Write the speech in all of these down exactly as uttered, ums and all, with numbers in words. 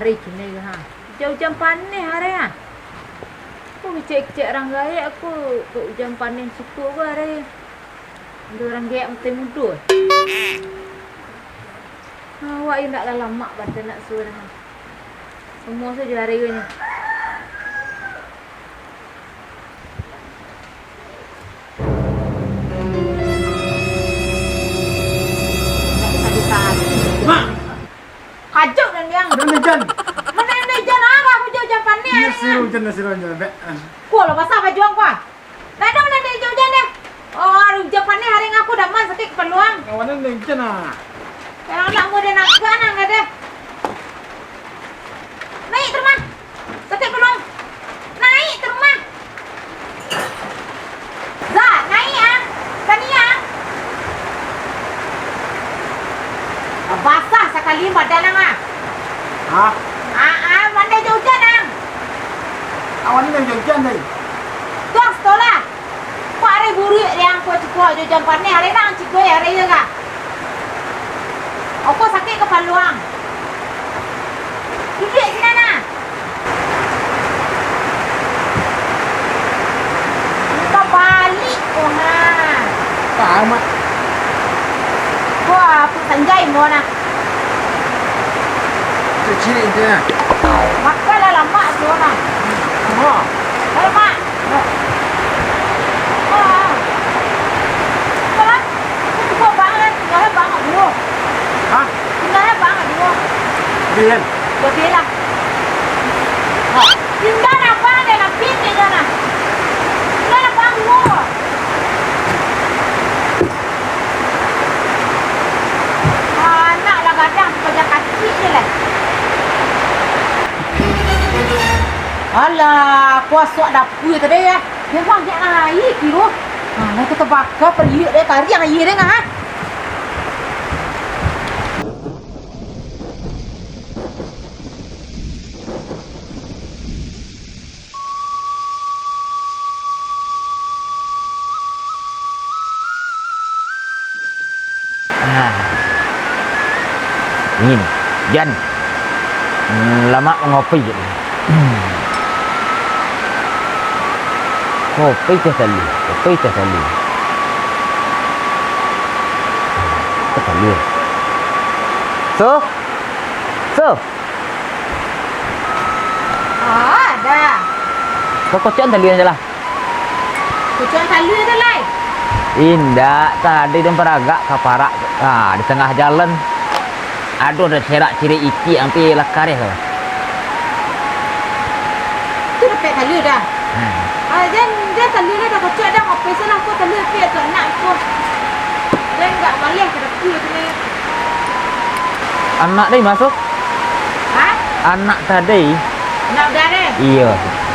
Eh, kini ha. Ujan-ujan paneh hari ha. Ko kecek-kecek urang gaek ko, ko ujan paneh cukuik ko hari. Ado urang gaek mato mudo. Awak indak lah lamak badan nak suruh ha. Semua saja hari ko ni. Mak! Kajak dan yang. Ado ujan. Mana ado ujan ah, aku jauh ujan paneh. Iya, hari sih, ah. Ujan, sih, ujan, bek. Ah. Kuah lo basah baju ang kuah. Ndak ado, ndak ado ujan-ujan deh. Oh, ujan paneh hari ngaku daman sakik kapaluang. Kawanan ujan ah. Yang nak muda nak kan ang ada. Naik tu rumah. Sakik kapaluang. Naik tu rumah. Za, naik ah. Sani ah. Basah sakali badan ang ah. Hah? Ah, ah, mandai jo ujan ang. Awan ni ujan-ujan tadi. Tuang setolah. Kok ari buruak dek ang ko ciko jo ujan paneh, ari nan ciko ari iyo kah? Oko sakik kapaluang. Duduak sinan nah. Minta balik ko nah. Tamat. Wah, apo sanjai mo nah. Cuci itu nah. Makan lah lamak tu nah. Wah. Lamak. Wah. Wah. Itu kuat banget, tinggalnya banget dulu. Hah? Tinggalnya banget dulu. Dian. Betul lah. Wah. Tinggal apa ada nak pindah sana. Tinggal apa dulu. Anak lah gadang, paja kaki je lah. Alah, kuasok dapur tadi ya. Dia banyak air kiro. Mana tu terbakar periuk dia, kari air dia ngah. Ah. Dingin. Jan. Hmm, lamak mangopi je. Hmm. Kopi teh tali, kopi teh tali. Teh tali. So? So? Ah, ada. Kau kocok tali aja lah. Kucuang talua tu lai. Indak, tadi den paragak ka parak, ha, di tangah jalan. Aduh, ado serak cirik itik, ampia lah kareh tu. Tu dapek talua dah. Hmm. Ah, jan, jan talua dah, dah kocok dah, ngopeh salah ko talua api tu anak ko. Den agak maleh ka dapur tu ni. Anak dai masuak? Hah? Anak tadai. Anak udah deh? Iyo.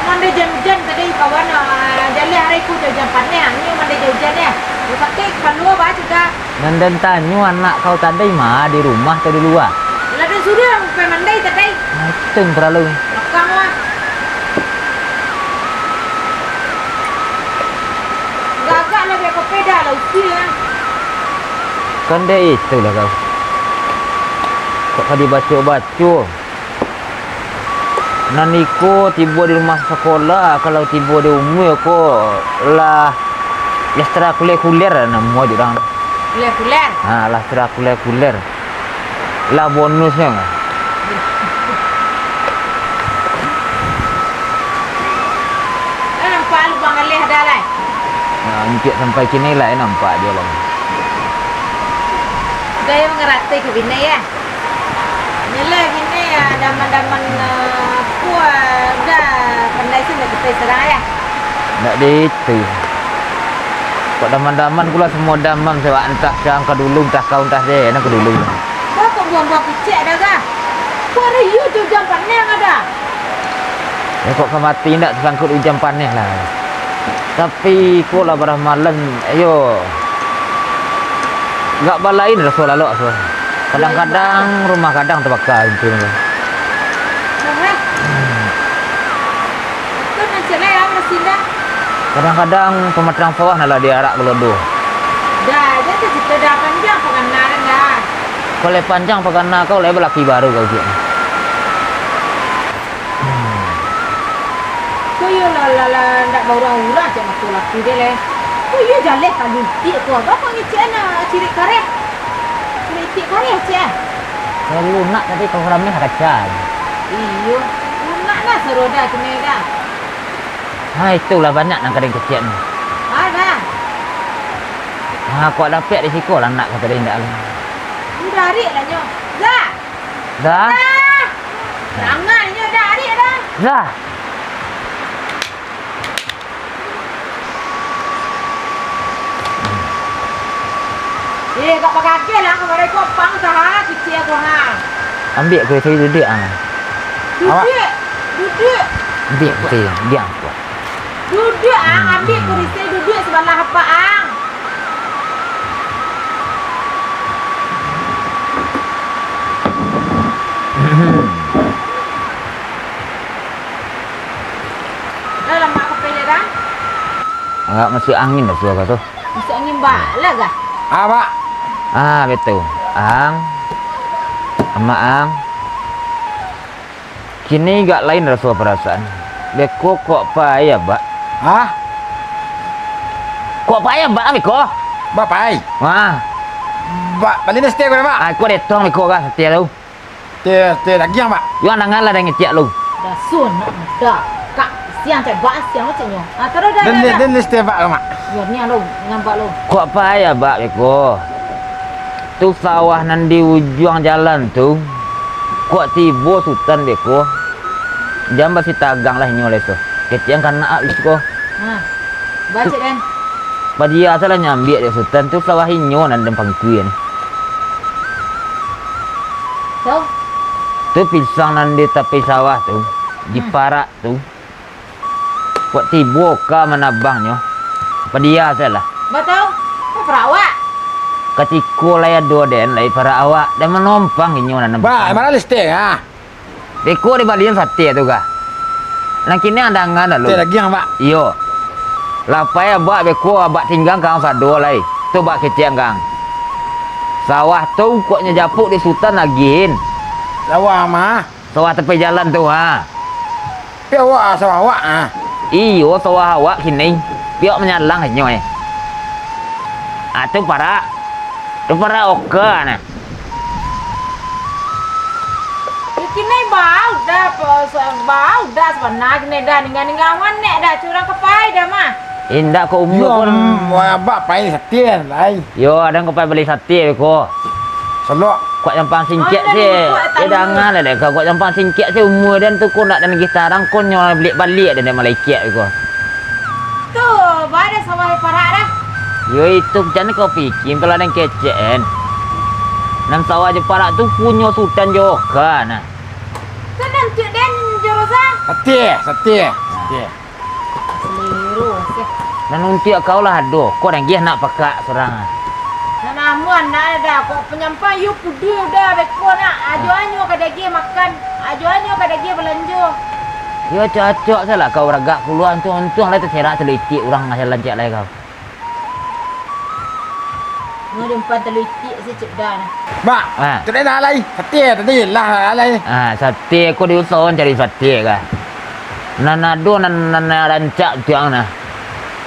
Mandai jan-ujan tadi kawan, ah, jaleh hari ko ujan paneh, ni mandai jan-ujan ya. Sakik kapalo bah sudah. Nan den tanyo anak kau tadai ma di rumah atau di lua? Lah den suruah pai mandai tadai. Mateng terlalu. Belakang lah. Gagak lah biar kopeda lah usia. Kan dek itulah kau. Kok ka dibaco-baco. Nan iko tibo di rumah sakolah, kalau tibo di umua ko lah, lah ekstrakurikuler namo jo urang. Kuler-kuler? Ha, lah ekstrakurikuler. Lah bonusnyo. Lah nampak lubang galeh dah lai. Nah, untuak sampai kini lah, eh, nampak dia lah. Gaya mangarati ke bini ya. Nilai bini ya, daman-daman, eh, kuah, udah pandai sih kita serang ya. Ndak di itu. Kok daman-daman pula semua daman, sebab entah siang ke dulu, entah kau, entah dia, enak ke dulu. Kau kok buang-buang kecek dah kah? Kau ada you tu jam paneng ada. Ya, kok ka mati ndak tasangkut ujan paneh lah. Tapi, ko lah baramalan, ayo. Gak balain raso lalok tu. Kadang-kadang rumah kadang tabaka intinyo. Aha. Hmm. Betul, macam mana ya, Mas Indah? Kadang-kadang pamatang sawah nah lah diarak galodo. Dah, dah tu cerita dah panjang pangana dah. Kalau panjang pangana kau lah balaki baru kau je. Laki dia leh. Tu iyo jaleh ka lutik ko. Baa kok ngecek an cirik kareh? Cirik itik kareh cek ah. Kalau lunak tadi kau rameh kaca. Iyo, lunak lah saroda kene dah. Ha, itulah banyak nan kadang kecek ni. Ha, dah. Ha, kok dapek di siko lah nak kata dia indak lu. Udah arik lah nyo. Dah. Dah. Dah. Jangan nyo dah arik dah. Dah. Eh, agak bagageh lah, kamarin ko pang saha, kicik ko ha. Ambiak ko isi duduak ah. Duduak, duduak. Ambiak ko isi, diam ko. Duduak ah, ambiak ko isi duduak sabalah apak ang. Dah lamak ko pilih dah. Agak masuk angin dah suara tu. Masuk angin bala gah? Ah, Pak. Ah, betul. Ang. Amak ang. Kini agak lain raso parasaan. Beko kok pai, Abak? Hah? Kok pai, Abak, beko? Bak pai? Wah. Bak, bali dah setia ko, Bak? Ah, ko detong beko ka setia tu. Teh, teh dagiang, Bak. Yo, andangan lah dang ngecek lu. Dasun, nak muda. Kak, siang cak bak siang caknyo. Ah, taruh dah, dan, dah, dan, dah. Dan listeh bak, Mak. Yo, ni lo, ngambak lo. Kok pai, Abak, beko? Tu sawah nan di ujuang jalan tu. Kok tibo Sutan beko? Jan basitagang lah inyo lai tu. Kecek ang kanak beko. Ha. Bacek, Den. Padia salah nyambiak dek Sutan tu sawah inyo nan den pangkuan. Tu? Tu pisang nan di tapi sawah tu, di parak tu. Kok tibo ka manabangnyo, padia salah. Batau? Parak awak. Katiko lai ado den, lai parak awak, den manompang inyo nan. Ba, mana listeh, ah? Beko dibalian sate tu kah? Nan kini andangan lalu. Sate dagiang, Bak. Iyo. Lapai abak beko abak tinggang kang sado lai. Tu bak kecek kang. Sawah tu kok nyo japuk di Sutan agihin. Sawah mah. Sawah tepi jalan tu, ha. Pi awak, sawah awak, ha. Iyo, sawah awak kini. Piak manyalang inyo, eh. Ah, tu parak. Tu parak oka nah. Yo, kinai bau dah, bau dah sabana kinai dah, ningga-ningga awan nek dah, curang kapai dah mah. Indak ko umua. Yo, ko mm, wah, abak pai sate lai. Yo, adan ko pai bali sate ko. Salok. Kuak jampang singkek se. Eh, dangan lah dek kau, kuak jampang singkek se umua den tu ko nak dan gih tarang ko nyo balik-balik den dek malaikat ko. Tu, ba dah sawah parak dah. Yo itu, jan kau pikia, kalau den kecek, en. Nan sawah jo parak tu punyo Sutan jo ka, nah. Tu nan cek den jo Rosa. Sate, sate, sate. Saliru, seh. Nan untuak kau lah ado, kau dan gih nak pakak surang. Nan amuan nak ada, kok panyampang yu kudu udah beko nak. Ajo anyo ka dagih makan, ajo anyo ka dagih balanjo. Yo, acok-acok salah kau ragak kuluan tu, untuang lah taserak taluitik urang lah jalan cek lai kau. Nyo di umpan taluitik se cek dah nah. Mak, ah. Tu dah lah lai. Sate tadi lah lai. Ah, sate ko diusahoan cari sate kah. Nan ado nan, nan rancak tiang nah.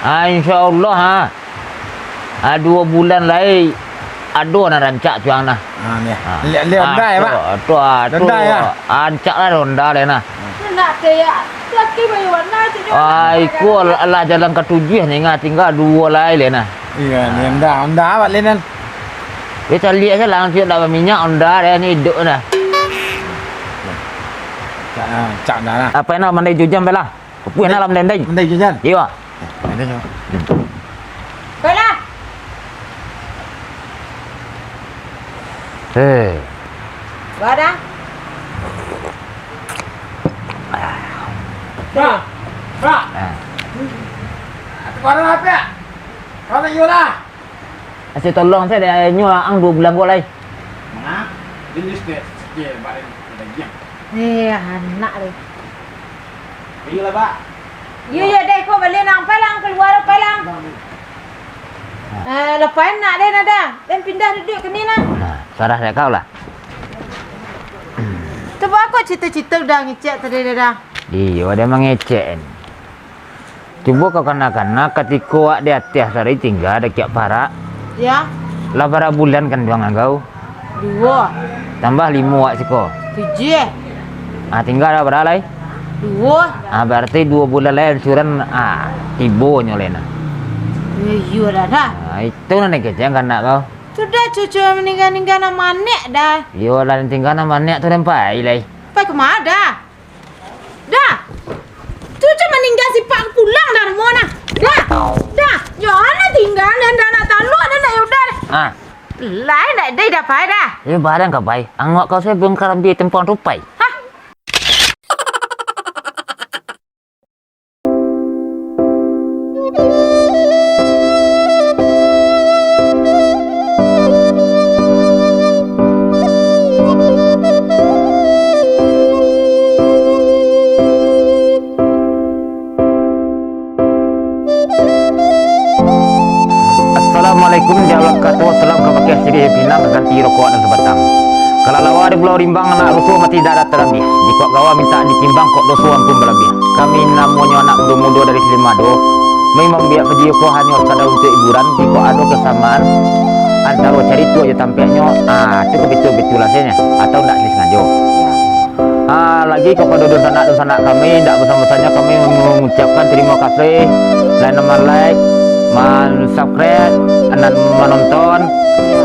Ah, insyaallah ha. Ah, duo bulan lai ado nan rancak tiang nah. Ah, ni. Ah. Liak, liak ah, dah ya, Mak. Tu, tu, ah, tu. Dah ya. Rancak lah ronda lai nah. Nak teh ya, laki bayu warna cek nyo. Ah, iko lah jalan katujuah ni, ngah tingga duo lai le nah. Iyo, ni Honda, Honda awak le nan. Dia caliak se langsung dak baminyak, Honda dia ni hidup dah. Cak, ah, cak dah lah. Apa yang nak mandai jujam bela? Kepuih nak lah mandai. Mandai jujam? Iyo. Mandai jujam. Bela. Hei. Ba dah. Bak, bak. Ah. Atu barang apo? Kau nak iyo lah. Kasih tolong saya dari nyo ang duo bulan ko lai. Mana? Jenis deh, sekian barang lagi. Eh, anak deh. Iyo lah, Bak. Iyo, iyo deh, ko bali nang palang, kalua palang. Eh, lapan nak deh, nada. Den pindah duduak kini nah. Nah, sarah dek kau lah. Tu baa kok cito-cito udah ngecek tadi dah. Iyo, dia mangecek ni. Cubo kau kana-kana, katiko awak di ateh tadi tingga dakek parak. Ya. Lah bara bulan kanduang agau? Duo. Tambah limo awak siko. Tujuah. Ah, tingga bara lai? Duo. Ah, barati duo bulan lai ansuran, ah, tibo nyo lai nah. Iyo, iyo, dah, dah. Ah, itu nan dikecekan kanak kau. Tu dah cucu maningga-ningga nan manek dah. Iyo, lah tingga nan manek tu den pai lai. Pai ka ma dah? Dah. Cucu maningga sipak pulang dah rumah nah. Dah. Dah. Yo, anak tingga nan dah nak taluk dah nak yo dah. Ah. Lai nak dai dah pai dah. Iyo, barang ka pai. Angok kau se bungkar ambi tempong tu pai. Hah? Assalamualaikum, jawab kato salam ka bakeh siriah pinang, ganti rokok nan sabatang. Kalalawa di Pulau Rimbang, anak rusuh mati dak ada tarabih. Jikok gawa mintak ditimbang, kok doso ampun balabiah. Kami namonyo anak mudo-mudo dari Silimado, memang biak video ko hanyo sakadar untuak hiburan. Jikok ado kasamaan antaro carito jo tampeknyo, ah, tu ka betul-betul lah sajo, atau ndak disangajo. Ah, lagi kapado dunsanak-dunsanak kami, indak bosan-bosannyo kami mangucapkan tarimo kasih, lah nan ma-like, man-subscribe, nan manonton.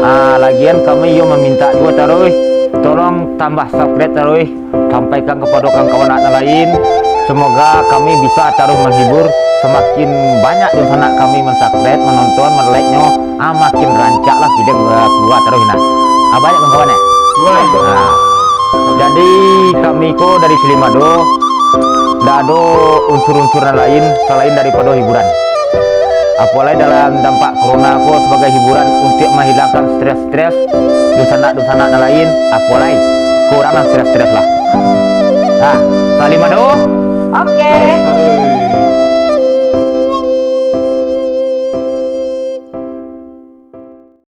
Ah, lagian kami yo mamintak juo taruih, tolong tambah subscribe taruih, sampaikan kapado kawan-kawan nan lain. Semoga kami bisa taruih manghibur, samakin banyak dunsanak kami man-subscribe, manonton, man-like-nyo, ah, makin rancak lah video, eh, kalua taruih nah. Ah, banyak kawan-kawan, eh? Nah, jadi kami ko dari Silimado, ndak ado unsur-unsur nan lain salain daripado hiburan. Apo lai dalam dampak corona ko sabagai hiburan untuak mahilangkan stres-stres dunsanak-dunsanak nan lain, apo lai kurang lah stres-stres lah. Nah, Salimado.